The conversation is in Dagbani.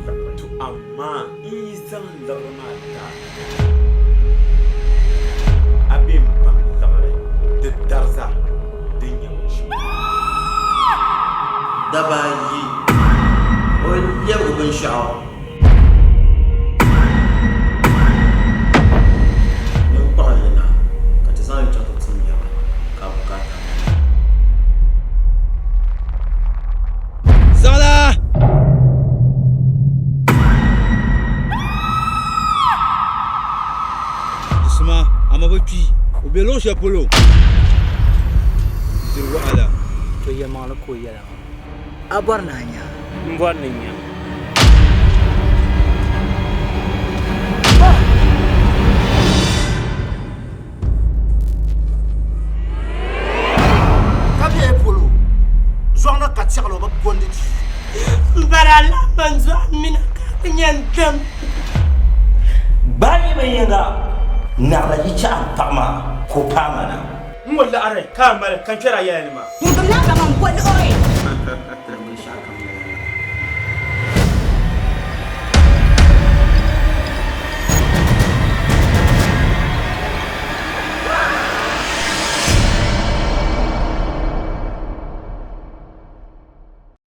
mali to amaa n yi zaŋ liɣiri maa ti a, a bee m-baŋ liɣiri di dariza din nyɛ binshɛɣu. Daba ayi o lɛbigi binshɛɣu. Ninkpaɣili na ka ti zaŋ li chaŋ ti tim nɛma ka a bukaata. Zaɣila! Di suma, a ma bi kpi, o be luɣ shɛli polo diri wahala. To yɛlimaŋli ka o yɛla ŋɔ. A bɔri ni a nya? M bɔri ni n nya. Ka bɛ polo zɔŋ ni ka tiɛɣili o bi gondi ti. M bari a lahi man dɔɣi m mina ka a ti nya n dam. Gbaai yi bin yiŋga naɣila yi chaɣim paɣ maa ka o paai ma na. N ŋɔ laɣiri ka a mali ka n kpɛri a yɛla ni maa. Ŋun gbubi naa kaman boliɣiri.